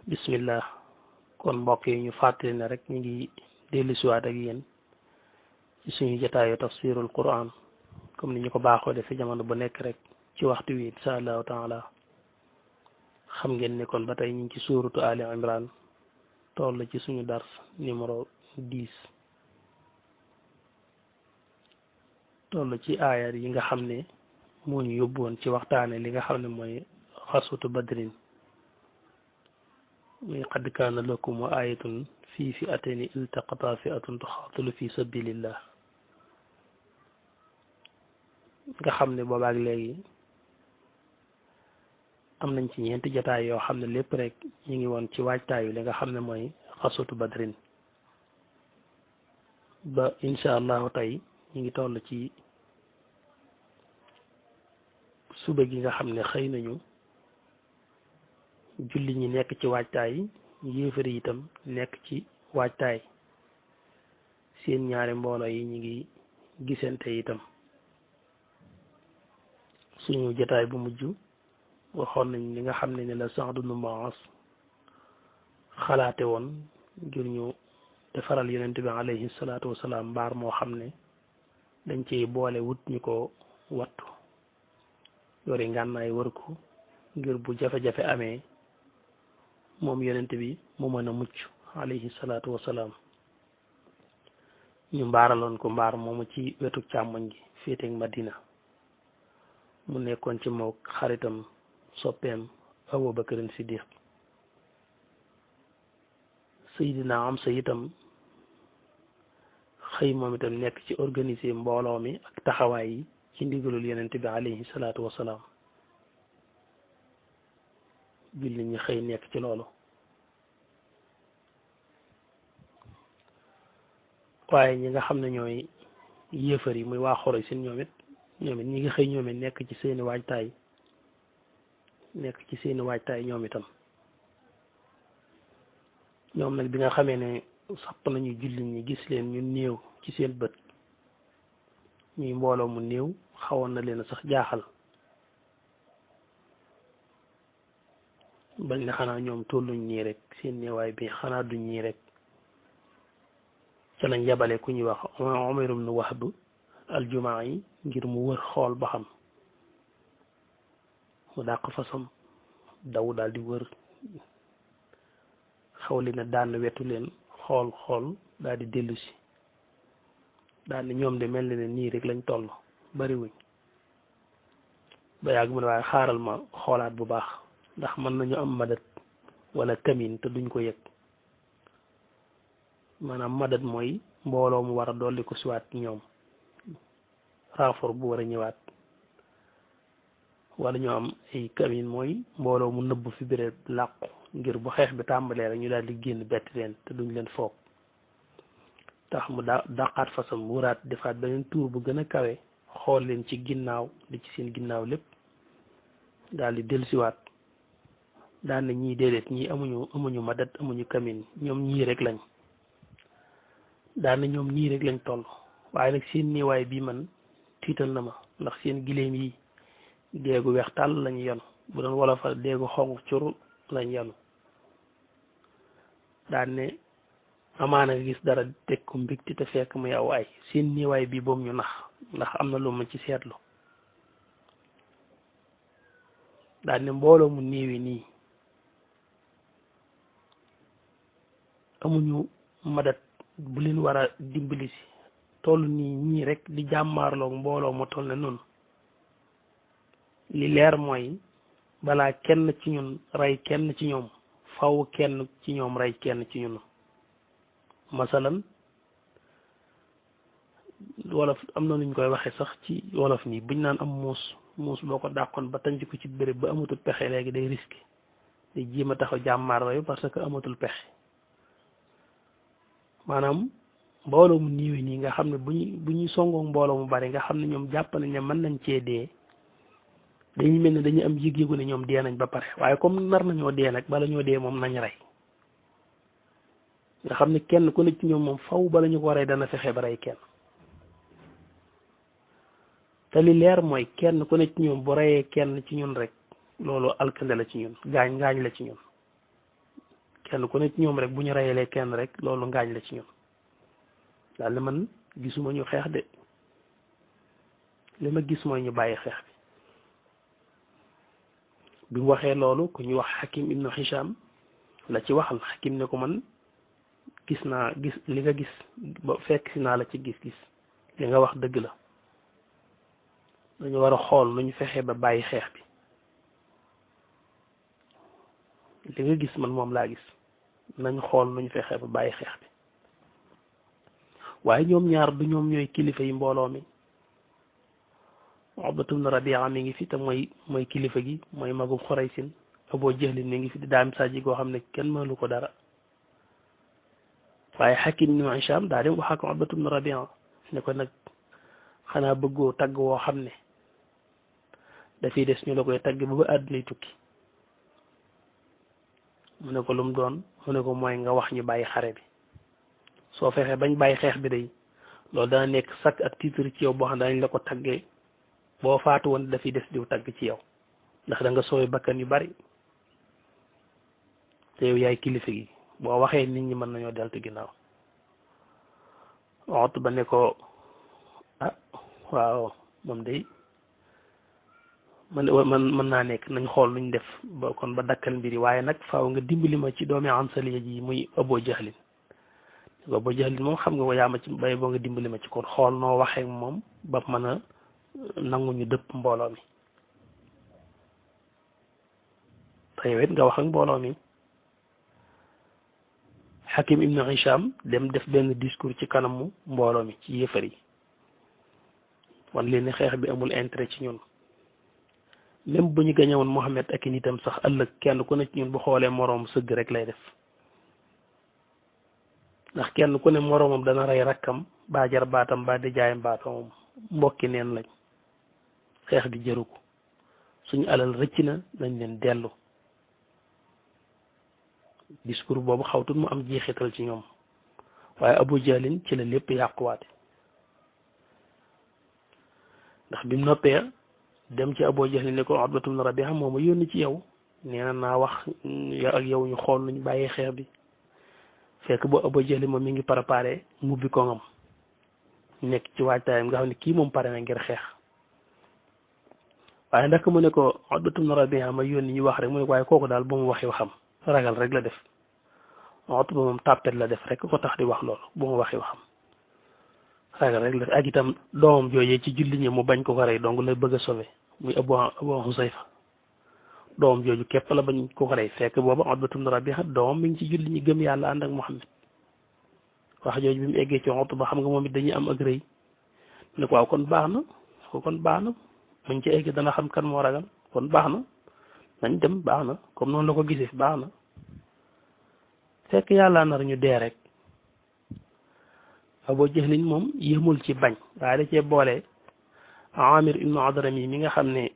bismillah kon mbokk yi ñu fàttali ne rek ñu ngi dellusiwaat ak yéen ci suñu jotaayu tafsirul quran comme ni ñu ko baaxoo defee jamono bu nekk rek ci waxtu wi insha allahu taala xam ngeen ne kon ba tey ñu ngi ci suuratu Ali Imran toll ci suñu dars numéro 10 toll ci aayat yi nga xam ne moo ñu yóbbuwoon ci waxtaane li nga xam ne mooy xaswatu badrin muy qad kaana lakum ayatun fii fi'atayni iltaqataa fi'atun tuqaatilu fi sabilillah nga xam ne boobaak léegi am nañ ci ñeenti jotaay yoo xam ne lépp rek ñu ngi woon ci waajtaayu li nga xam ne mooy xaswatu badrin ba insha allahu tey ñu ngi toll ci suba gi nga xam ne xëy nañu julli ñi nekk ci waajtaay yéefari itam nekk ci waajtaay seen ñaari mbooloo yi ñu ngi gisante itam suñu jotaay bu mujj waxoon nañ li nga xam ne la Saad ibn Muaaz xalaate woon ngir ñu defaral yonent bi alayhi salaatu wasalaam mbaar moo xam ne dañ ciy boole wut ñu ko wattu yori ngànnaay wër ko ngir bu jafe-jafe amee moom yonent bi mu mën a mucc alayhi salaatu wasalaam ñu mbaaraloon ko mbaar moomu ci wetu càmmoñ gi féeteeg Madina mu nekkoon ci mook xaritam soppeem Abu Bakrin Siddiq Seydina Amsa itam xëy moom itam nekk ci organiser mbooloo mi ak taxawaay yi ci ndigalul yonent bi alayhi salaatu wasalaam julli ñi xëy nekk ci loolu waaye ñi nga xam ne ñooy yéefar yi muy waa Xuraysh ñoom it ñi ngi xëy ñoom it nekk ci seeni waajtaay ñoom itam ñoom nag bi nga xamee ne sapp nañu julli ñi gis leen ñu néew ci seen bët ñuy mbooloo mu néew xawoon na leen sax jaaxal bañ ne xanaa ñoom tolluñ nii rek seen néewaay bi xanaa duñ ñii rek ca lañ yabale ku ñuy wax Umar ibn Wahb aljumaa yi ngir mu wër xool ba xam mu dàq fasam daw daal di wër xaw li na daan wetu leen xool daal di dellu si daal ne ñoom de mel na ne nii rek lañ toll bariwuñ ba yàgg mu ne waaye xaaral ma xoolaat bu baax ndax mën nañu am madat wala kamin te duñ ko yëg maanaam madat mooy mbooloo mu war a dolli ko siwaat ñoom renfort bu war a ñëwaat wala ñu am ay kamin mooy mbooloo mu nëbb fi béréb làqu ngir bu xeex bi tàmbalee rek ñu daal di génn bett leen te duñ leen foog tax mu dàqaat fasam wuraat defaat beneen tuur bu gën a kawe xool leen ci ginnaaw li ci seen ginnaaw lépp daal di dellusiwaat daan na ñii déedéet ñii amuñu madat amuñu kamin ñoom ñii rek lañ daan na ñoom ñii rek lañ toll waaye nag seen niiwaay bii man tiital na ma ndax seen giléem yi déegu weex tàll lañ yanu bu doon wolofal déegu xonq cur lañ yanu daan ne amaana nga gis dara teg ko mbigti te fekk muy aw ay seen niiwaay bii boobu ñu nax ndax am na lu ma ci seetlu daan ne mbooloo mu néewi nii amuñu madat bu leen war a dimbali si toll nii ñii rek di jàmmaarloog mbooloo mu toll ne noonu li leer mooy balaa kenn ci ñun rey kenn ci ñoom faw kenn ci ñoom rey kenn ci ñun masalan wolof am na nuñ koy waxee sax ci wolof nii buñ naan am muus boo ko dàqoon ba tànc ko ci béréb ba amatul pexe léegi day risqué day jéem a taxaw jàmmaarloo parce que amatul pexe maanaam mbooloo mu niiwee nii nga xam ne bu ñuy songoo mbooloo mu bari nga xam ne ñoom jàpp nañ ne mën nañ cee dee dañuy mel ne dañuy am yëg-yëgu ne ñoom dee nañ ba pare waaye comme nar nañoo dee nag bala ñoo dee moom nañ rey nga xam ne kenn ku ne ci ñoom moom faw bala ñu ko rey dana fexe ba rey kenn te li leer mooy kenn ku ne ci ñoom bu reyee kenn ci ñun rek loolu alkande la ci ñun gaañ la ci ñun kenn ku ne ci ñoom rek bu ñu reyalee kenn rek loolu ngaañ la ci ñun daal li man gisuma ñu xeex de li ma gis mooy ñu bàyyi xeex bi mu waxee loolu ku ñuy wax Hakim ibnu Hisham la ci waxal Hakim ne ko man gis li nga gis ba fekk si naa la ci gis-gis li nga wax dëgg la dañu war a xool nu ñu fexee ba bàyyi xeex bi li nga gis man moom laa gis nañ xool nu ñu fexee ba bàyyi xeex bi waaye ñoom ñaar du ñoom ñooy kilifa yi mbooloo mi Utbatu ibn Rabi'a mi ngi fi te mooy kilifa gi mooy magum Xuraysin Abu Jahlin mi ngi fi di daam saji goo xam ne kenn mënu ko dara waaye Hakim ibn Hisham daa dem wax ak Utbatu ibn Rabi'a ne ko nag xanaa bëggoo tagg woo xam ne dafay des ñu la koy tagg ba àddunay tukki mu ne ko lu mu doon mu ne ko mooy nga wax ñu bàyyi xare bi soo fexee bañ bàyyi xeex bi day loolu dana nekk sakk ak titre ci yow boo xam ne dañ la ko taggee boo faatu woon dafay des diw tagg ci yow ndax da nga sooy bakkan yu bari te yow yaay kilifa gi boo waxee nit ñi mën nañoo deltu ginnaaw waxtu ba ne ko ah waaw moom day mën naa nekk nañ xool nuñ def ba kon ba dakkal mbir yi waaye nag faaw nga dimbali ma ci doomi Ansaliya ji muy Abu Jahlin Abu Jahlin moom xam nga ko yaa ma ci bay boo nga dimbali ma ci kon xool noo waxee moom ba mën a nangu ñu dëpp mbooloo mi te yow it nga wax ak mbooloo mi Hakim ibnu Hisham dem def benn discours ci kanamu mbooloo mi ci yéefar yi wan leen ni xeex bi amul intérêt ci ñun même bu ñu gañewoon Muhammad ak i nitam sax ëllëg kenn ku ne ci ñun bu xoolee moroom sëgg rek lay def ndax kenn ku ne moroomam dana rey rakkam baa jar baatam baa di jaayam baatamam mbokki neen lañ xeex gi jëru ko suñu alal rëcc na nañ leen dellu discours boobu xawtut mu am jeexital ci ñoom waaye Abu Jahlin ci la lépp yàquwaate ndax bi mu noppee dem ci Abu Jahlin ne ko Utbatu ibn Rabi'a moo ma yónni ci yow nee na naa wax ak yow ñu xool nuñ bàyyi xeex bi fekk boo Abu Jahlin moom mi ngi préparé mubbi ko ngam nekk ci waajtaayam nga xam ne kii moom pare na ngir xeex waaye ndax mu ne ko Utbatu ibn Rabi'a ma yónni ñu wax rek mu ne ko waaye kooku daal ba mu waxi waxam ragal rek la def Utba moom tàppet la def rek ko tax di wax loolu ba mu waxi waxam ragal rek la def ak itam doomam joojee ci julli ñi mu bañ ko rey donc la bëgg a sauver muy Abu Husayfa doomam jooju képp la bañ ko rey fekk booba Utbatu ibn Rabi'a doomam mi ngi ci julli ñi gëm yàlla ànd ak Muhammad wax jooju bi mu eggee ci Utba xam nga moom it dañuy am ak rëy ne ko waaw kon baax na muñ ci egg dana xam kan moo ragal kon baax na nañ dem baax na comme noonu la ko gisee baax na fekk yàlla nar ñu dee rek Abu Jahlin moom yëmul ci bañ waaye da cee boole Amir ibnu Adrami mi nga xam ne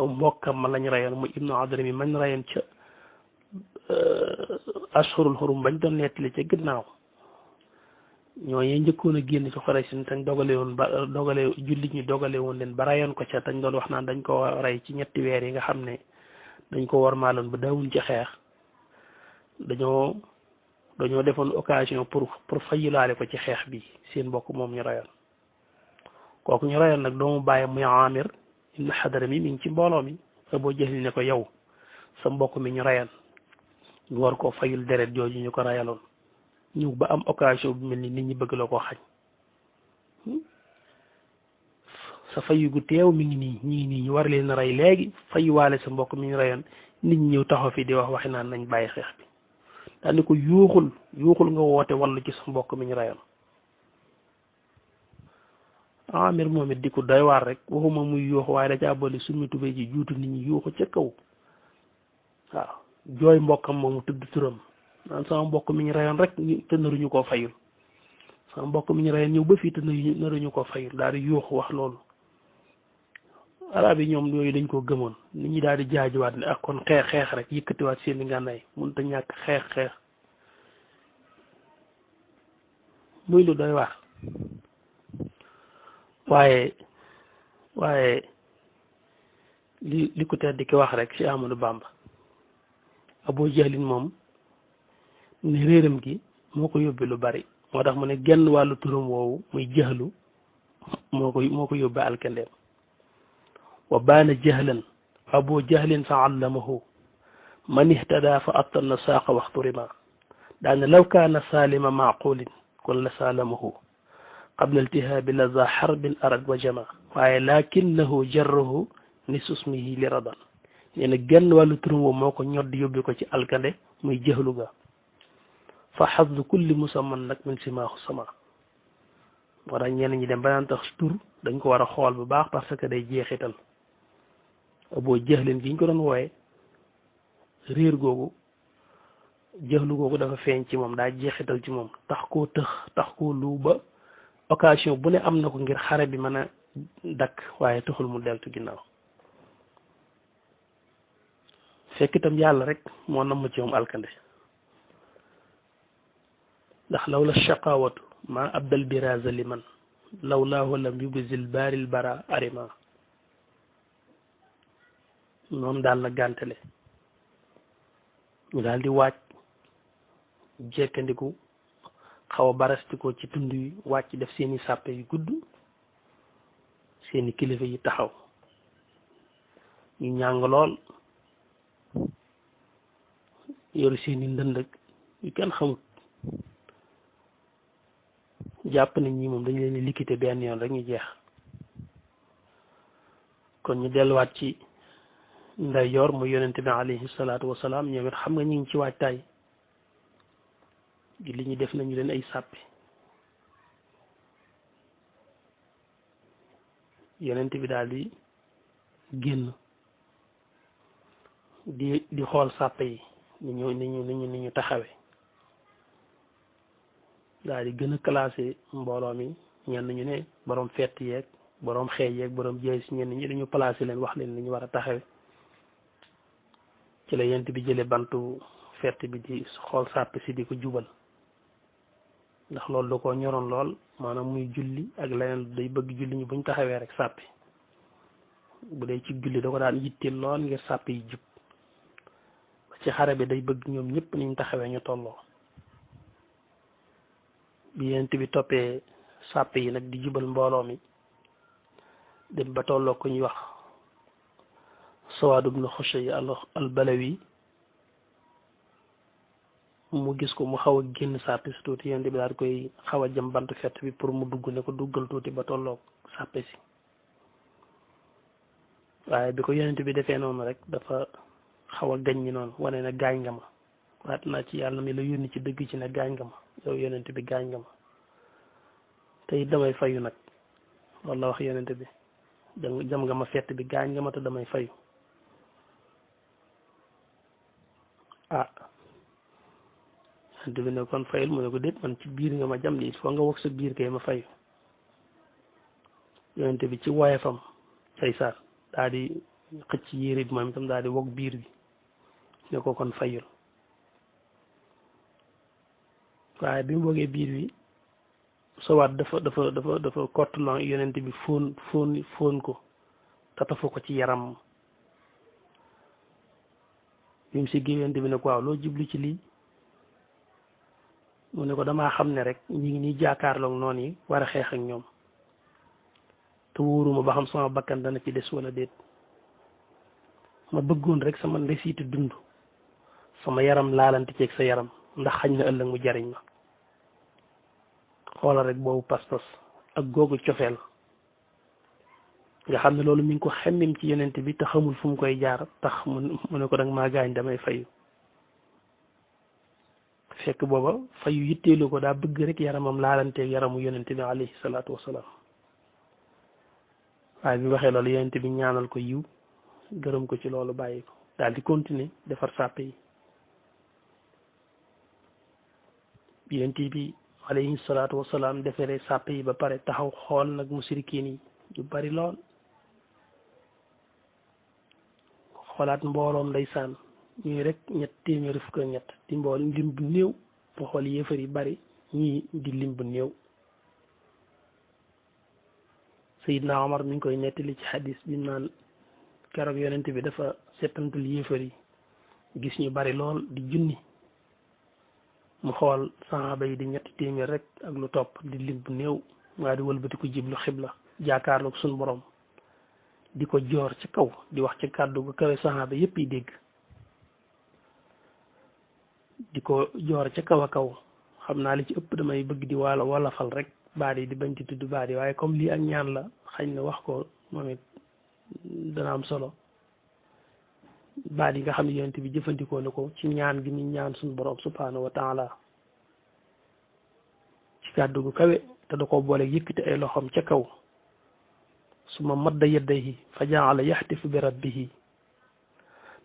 mbokkam ma lañ rayoon mu ibnu Adrami mañ rayoon ca ashurul xurum bañ doon nettali ca ginnaaw ñooñu njëkkoon a génn ci Quraysh tañ dogale jullit ñi dogale woon leen ba rayoon ko ca tañ doon wax naan dañ ko rey ci ñetti weer yi nga xam ne dañ ko war maaloon ba daawuñ ci xeex dañoo defoon occasion pour fayulaale ko ci xeex bi seen mbokk moom ñu rayoon kooku ñu rayoon nag doomu bàyyi muy Amir ibn Hadrami mi ngi ci mbooloo mi Abu Jahl ne ko yow sa mbokk mi ñu rayoon ñu war koo fayul deret jooju ñu ko rayaloon ñëw ba am occasion bu mel ni nit ñi bëgg la koo xañ sa fayu gu teew mi ngi nii ñu war leen a rey léegi fayuwaale sa mbokk mi ñu rayoon nit ñi ñëw taxaw fi di waxi naan nañ bàyyi xeex bi daal ni ko yuuxul nga woote wallu ci sa mbokk mi ñu rayoon Amir moom it di ko doy waar rek waxuma muy yuuxu waaye da caa boole summi tubéy ji juutu nit ñi yuuxu ca kaw waaw jooy mbokkam moomu tudd turam naan sama mbokk mi ñu rayoon rek te naruñu koo fayul sama mbokk mi ñu rayoon ñëw ba fii te naruñu koo fayul daal di yuuxu wax loolu arab yi ñoom yooyu dañ koo gëmoon nit ñi daal di jaajuwaat ne ak kon xeex rek yëkkatiwaat seen i ngànnaay mënut a ñàkk xeex muy lu doy waar waaye li ko tedd di ko wax rek ci Amadou Bamba Abu Jahlin moom ne réeram gi moo ko yóbbe lu bari moo tax mu ne genn wàllu turam woowu muy jaxlu moo ko yóbbe alkandeem wa baana jahlan abu jahlin fa allamahu man ihtada fa attanna saaqa waxturima daane law kaana salima maqulin kon la salamahu qabla iltihaabi laza xarbin arad wa jama waaye lakinnahu jarrahu nisusmihi li radan nee na genn wàllu turam woowu moo ko ñodd yóbbe ko ci alkande muy jaxlu ga fa xasdu kulli musamman nag min simaaxu sama moo tax ñenn ñi dem ba naan tax tur dañ ko war a xool bu baax parce que day jeexital boo jëxlin gi ñu ko doon wooye réer googu jëxlu googu dafa feeñ ci moom daa jeexital ci moom tax koo lu ba occasion bu ne am na ko ngir xare bi mën a dakk waaye taxul mu deltu ginnaaw fekk itam yàlla rek moo namm ci moom alkande ndax law la shaqawatu ma abdal biraza liman law laahu lam yubzil baaril bara arima noonu daal la gàntale ñu daal di waaj jekkandiku xaw a barastikoo ci tund yi wàcc def seeni sàppe yu gudd seeni kilifa yi taxaw ñu ñàng lool yoru seeni ndënd yu kenn xamut jàpp nañ ñi moom dañu leen di liquité benn yoon rek ñu jeex kon ñu delluwaat ci nday yor mu yonente bi alayhi salaatu wasalaam ñoom it xam nga ñu ngi ci waajtaay gi li ñu def nañu leen ay sàppi yonente bi daal di génn di xool sàppe yi ni ñu taxawe daal di gën a classé mbooloo mi ñenn ñu ne borom fett yeeg borom xeej yeeg borom jeey si ñenn ñi dañu placé leen wax leen ni ñu war a taxawe ci la yent bi jële bantu fett bi di xool sàpp si di ko jubal ndax loolu da ko ñoroon lool maanaam muy julli ak leneen day bëgg julli ñi buñ taxawee rek sàppi bu dee ci julli da ko daan yitteel lool ngir sàpp yi jub ci xare bi day bëgg ñoom ñëpp niñ taxawee ñu tolloo bi yent bi toppee sàpp yi nag di jubal mbooloo mi dem ba tolloo ku ñuy wax Sawaad ibnu Xushay al Balawi mu gis ko mu xaw a génn sàppe si tuuti yent bi daal koy xaw a jëm bant fett bi pour mu dugg ne ko duggal tuuti ba tolloo sàppe si waaye bi ko yonent bi defee noonu rek dafa xaw a gañ ñi noonu wane ne gaañ nga ma waat naa ci yàlla mi la yónni ci dëgg ci ne gaañ nga ma yow yonent bi gaañ nga ma te it damay fayu nag loolu la wax yonent bi jam nga ma fett bi gaañ nga ma te damay fayu ah yonent bi ne kon fayul mu ne ko déet man ci biir nga ma jam di il faut nga wax sa biir kay ma fayu yonent bi ci woyefam say saar daa di xëcc yére bi moom itam daa di wog biir bi ne ko kon fayul waaye bi mu wogee biir bi Sawaad dafa kottulan yonent bi fóon ko tatafu ko ci yaram bi mu siggee yonent bi ne ko waaw loo jublu ci lii mu ne ko damaa xam ne rek ñu ngi nii jaakaarloog noonu yi war a xeex ak ñoom te wóoruma ba xam sama bakkan dana ci des wala déet ma bëggoon rek sama ndesiiti dund sama yaram laalante ceeg sa yaram ndax xañ na ëllëg mu jariñ ma xoolal rek boobu pas-pas ak googu cofeel nga xam ne loolu mi ngi ko xemmim ci yonent bi te xamul fu mu koy jaar tax mu ne ko danga maa gaañ damay fayu fekk booba fayu yitteelu ko daa bëgg rek yaramam laalanteeg yaramu yonent bi alayhi salaatu wasalaam waaye bi waxee loolu yonent bi ñaanal ko yiw gërëm ko ci loolu bàyyi ko daal di continuer defar sàppe yi yonent bi alayhi salaatu wasalaam defaree sàppe yi ba pare taxaw xool nag musrikiin yi ñu bari lool xoolaat mbooloom ndeysaan ñuy rek ñett téeméeri fukk ak ñett di mbool lim bu néew ba xool yéefar yi bari ñii di lim bu néew Seydina Omar mi ngi koy nettali ci xadis bi naan keroog yonent bi dafa settantal yéefar yi gis ñu bari lool di junni mu xool saxaaba yi di ñetti téeméer rek ak lu topp di lim bu néew waa di wëlbati ko jiblu xibla jaakaarloog suñu borom di ko joor ci kaw di wax ci kàddu gu kawe saxaaba yépp yi dégg di ko joor ca kaw a kaw xam naa li ci ëpp damay bëgg di wala fal rek baat yi di bañ ci tudd baat yi waaye comme lii ak ñaan la xañ na wax ko moom it dana am solo baat yi nga xam ne yonent bi jëfandikoo na ko ci ñaan gi ni ñaan suñu borom subhanahu wa taala ci kàddu gu kawe te da ko boole yëkkati ay loxoom ca kaw suma madda yadayhi fa jaala yaxtifu bi rabbihi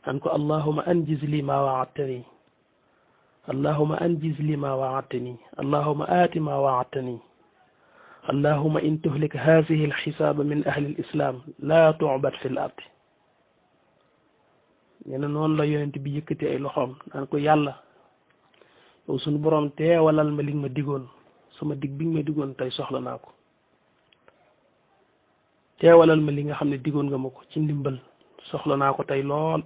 naan ko allahuma anjiz li ma waadtani allahuma anjiz li ma waadtani allahuma aati ma waadtani allahuma in tuhlik hadihi alxisaaba min ahli alislam laa tucbad fi l ardi nee na noonu la yonent bi yëkkati ay loxoom naan ko yàlla yow suñu borom teewalal ma li nga ma digoon sama dig bi nga ma digoon tey soxla naa ko teewalal ma li nga xam ne digoon nga ma ko ci ndimbal soxla naa ko tey lool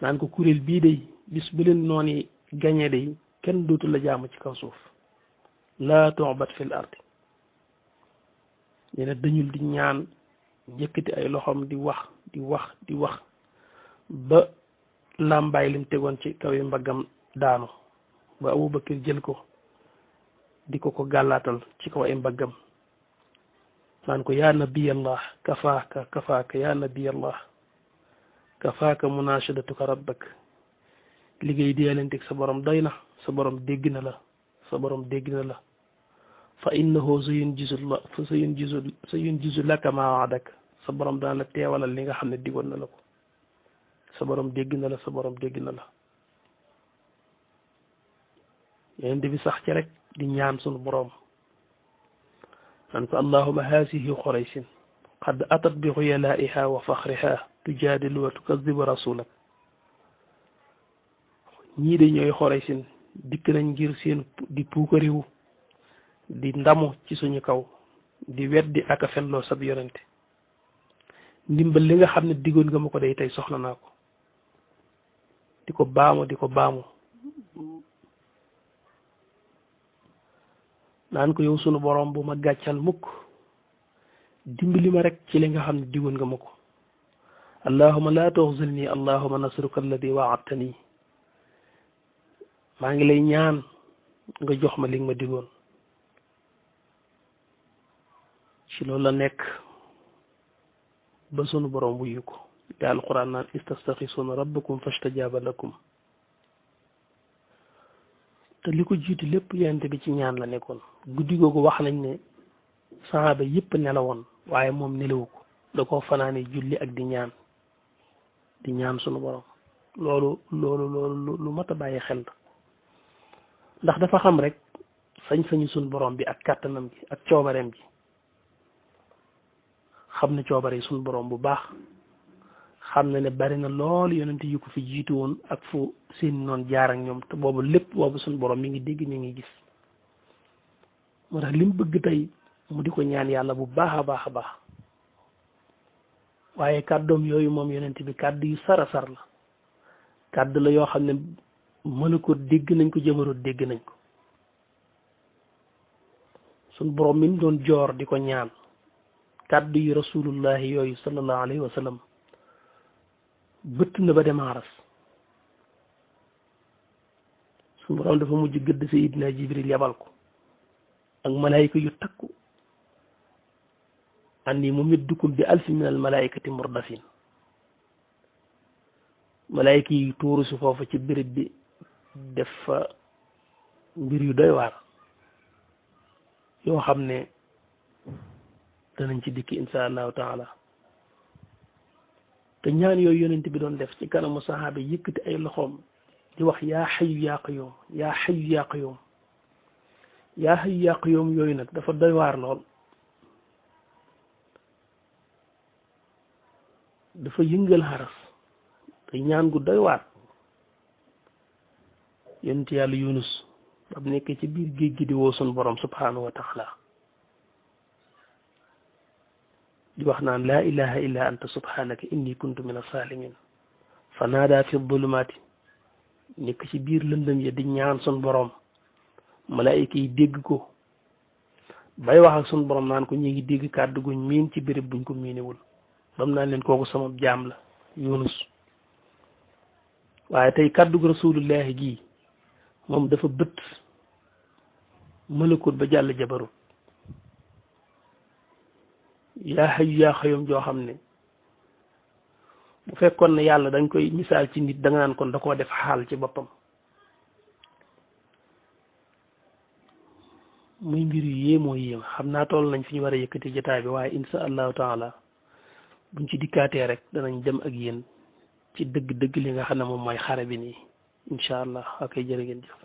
naan ko kuréel bii day bis bu leen noonu gañee day kenn dootu la jaamu ci kaw suuf laa tu'bad fil ardi nee na dañul di ñaan yëkkati ay loxoom di wax ba làmbaay lim tegoon ci kaw yi mbaggam daanu ba Abubakar jël ko di ko gàllaatal ci kaw ay mbaggam naan ko yaa nabiyallah kafaaka yaa nabiyallah kafaaka munashadatuka rabbak liggéey diyalenteeg sa borom doy na sa borom dégg na la fa innahu sayunjizu laka ma waadak sa borom daan la teewalal li nga xam ne digoon na la ko sa borom dégg na la yonent bi sax ci rek di ñaan sunu borom naan ko allahuma haasihi quraysin qad atat bi xuyalaiha wa faxriha tujaadilu wa tukadibu rasulak ñii de ñooy xoraysin dikk nañ ngir seen di puukariwu di ndamu ci suñu kaw di weddi ak a fenloo sab yonente ndimbal li nga xam ne diggoon nga ma ko day tey soxla naa ko di ko baamu naan ko yow sunu borom bu ma gàccal mukk dimbali ma rek ci li nga xam ne diggoon nga ma ko allahuma la tuxzilni allahuma nasruka alladi waadtani maa ngi lay ñaan nga jox ma li nga ma diggoon ci loolu la nekk ba sunu borom wuyu ko te alquran naan istastaxisuuna rabbakum fastajaaba lakum te li ko jiitu lépp yonent bi ci ñaan la nekkoon guddi googu wax nañ ne saxaaba yëpp nelawoon waaye moom nelawu ko da koo fanaane julli ak di ñaan sunu borom loolu lu mat a bàyyi xel ndax dafa xam rek sañ-sañu sunu borom bi ak kàttanam gi ak coobareem gi xam ne coobare sunu borom bu baax xam na ne bari na lool yonent yu ko fi jiitu woon ak fu seen noon jaar ak ñoom te boobu lépp boobu sunu borom mi ngi dégg mi ngi gis moo tax li mu bëgg tey mu di ko ñaan yàlla bu baax a baax waaye kàddoom yooyu moom yonent bi kàddu yu sar la kàddu la yoo xam ne mënu ko dégg nañ ko jëmaroot dégg nañ ko sunu borom mi mu doon joor di ko ñaan kàddu yu rasulullahi yooyu sallallahu alayhi wa sallam bëtt na ba dem aras suñu borom dafa mujj gëdd sayidina jibril yabal ko ak malaayika yu takku anni mumiddukum bi alfi min al malaayikati murdafin malaayika yi tuuru si foofu ci béréb bi def fa mbir yu doy waar yoo xam ne danañ ci dikki insha allahu taala te ñaan yooyu yonent bi doon def ci kanamu saxaaba yëkkati ay loxoom di wax yaa xayu yaa qayyum yaa xayu yaa qayyum yaa xayu yaa qayyum yooyu nag dafa doy waar lool dafa yëngal xaras te ñaan gu doy waar yonent yàlla yunus ba mu nekkee ci biir géej gi di woo sun borom subhanahu wa taala di wax naan laa ilaha illa anta subhanaka inni kuntu min as-salimin fa naada fi dhulumati nekk ci biir lëndëm ya di ñaan sun borom malaayika yi dégg ko bay wax ak sun borom naan ko ñi ngi dégg kàddu guñ miin ci béréb buñ ko miinewul bam naan leen kooku sama jaam la Yunus waaye tey kàddu gu rasulullahi gii moom dafa bët malakut ba jàll jabarut yaa xayu yaa xayum joo xam ne bu fekkoon ne yàlla dañ koy misaal ci nit da nga naan kon da koo def xaal ci boppam muy mbir yu yéemoo yéem xam naa toll nañ fi ñu war a yëkkati jotaay bi waaye insha allahu taala buñ ci dikkaatee rek danañ dem ak yéen ci dëgg-dëgg li nga xam ne moom mooy xare bi nii incha allah ak ay jërë ngeen jëf